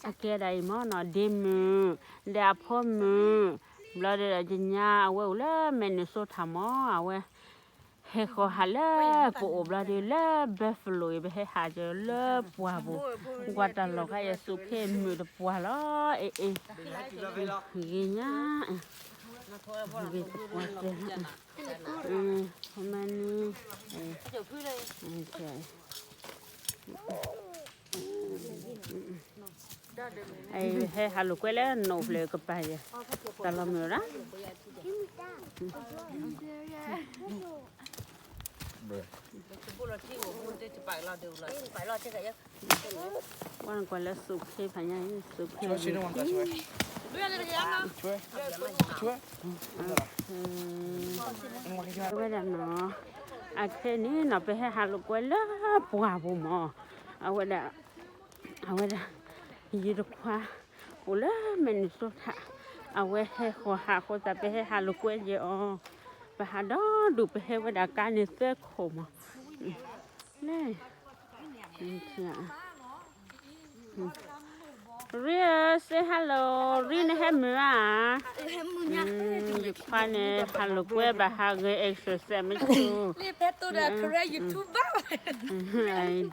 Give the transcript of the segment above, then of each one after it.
အကဲဒၣ်အံၤမ့ၢ်နီၤ ဒ့မုၣ်, ဒီးအဖိမုၣ်, ဘျီဒီးယညါအဝဲအိၣ်လၢ Minnesota မ့ၢ် အဝဲ ဟဲဃီၤဟးလၢပအိၣ်ဘျီဒီး လၢ Buffalo အံၤ ပဟဲဟးကလၢပှၢ်ပူၤ, ကွၢ်တၢ်လီၢ်ခါအံၤ စူးခ့မုာ်တပှၢ်လီၤ, အ့ၣ်အ့ၣ်, ဂ့ၤညါ, ဂ့ၤတပှၢ်တဲ, မနုၤ, ဟဲဟးလိာ်ကွဲလၢနအိၣ်ဖျဲၣ်ကပၤယဲ, တၢ်လီၤမုာ်ရၣ် ဝဲကွၢ်လၢစူးခ့ဖးညါအံၤ စူးခ့, အဝဲဒၣ်နီၤ, အခဲန့ၣ်နီၤ ပဟဲဟးလိာ်ကွဲလၢပှၢ်ပူၤမ့ၢ်, အဝဲဒၣ် အဝဲဒၣ် ယတခွါ အိၣ်လၢ Minnesota, အဝဲဟဲဃီၤဟးအဃိသတး ပဟဲဟးလိာ်ကွဲယဲအီၤ, ပဟးဒီဒူၣ် ပဟဲဝဲဒၣ်ကါန့ၣ်သၢခိၣ်မ့ၢ်, လဲၣ် Ria, say hello, Ria နဟဲမုာ်ဧါ, ယခွါန့ၣ် ဟးလိာ်ကွဲဘၣ်ဟးဂဲၤ exercise မ့ၢ်ဆူ,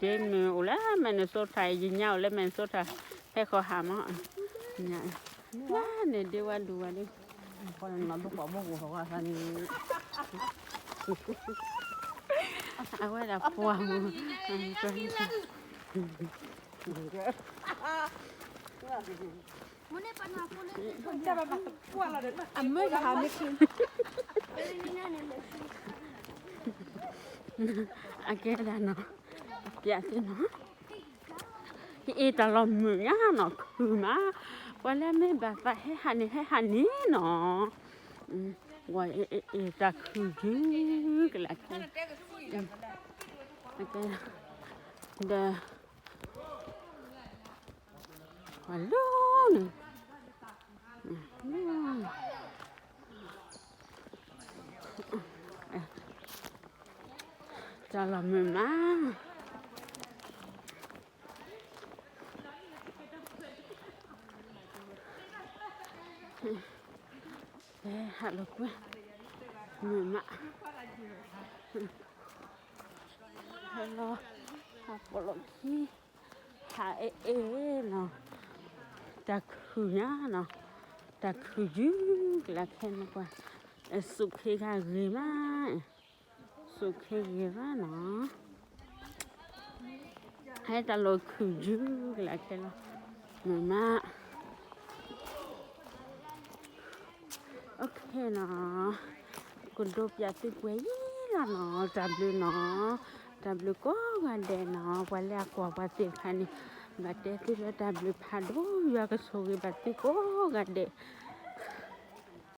ဒ့မုၣ်အိၣ်လၢ Minnesota, ယညါအိၣ်လၢ Minnesota, ဟဲဃီၤဟးမ့ၢ်, ညါ, ဝါန့ၣ်ဒ့ဝါဒူဝါဒ့, န့ၣ်, အဝဲဒၣ်ပှၢ်မ့ၢ် အကဲဒၣ်နီၤ, ပျးသ့နီၤ, အ့ၣ်တၢ်လီၤမုာ်ညါနီၤ ခုၣ်မး, ပှၤလၢမ့ၢ်ဘၣ်သးဟဲဟးန့ၣ် ဟဲဟးန့ၣ်နီၤ, ဝဲအ့ၣ်တၢ်ခုၣ်ယုၢ်ကလးခဲ, ဒီး ပှၤလၢန့ၣ် တၢ်လီၤမုာ်မး, ဟဲဟးလိာ်ကွဲ, မုာ်မး, ဟဲလီၤ, ဟးပိာ်လီၤခံ ဟးအ့ၣ်အ့ၣ်နီၤ, တၢ်ခုၣ်ညါနီၤ, တၢ်ခုၣ်ယုၢ်ကလးခဲန့ၣ်ကွၢ်, စူးခ့ဂ့ၤမး, စူးခ့ဂ့ၤမးနီၤ, ဟဲတၢ်လီၤခုၣ်ယုၢ်ကလးခဲလီၤ, မုာ်မး OK နီၤ, ကဒိးပျးသုပှဲၤအံၤလီၤနီၤ, တၢ်ဘျုးနီၤ, တၢ်ဘျုးကိးဂၤဒဲးနီၤ, ပှၤလၢအကွၢ်ပှၤသ့ၣ်တဖၣ်န့ၣ်, ဘၣ်တဲသုလၢတၢ်ဘျုးဖးဒိၣ်, ယွၤကဆိၣ်ဂ့ၤဘၣ်သုကိးဂၤဒဲး,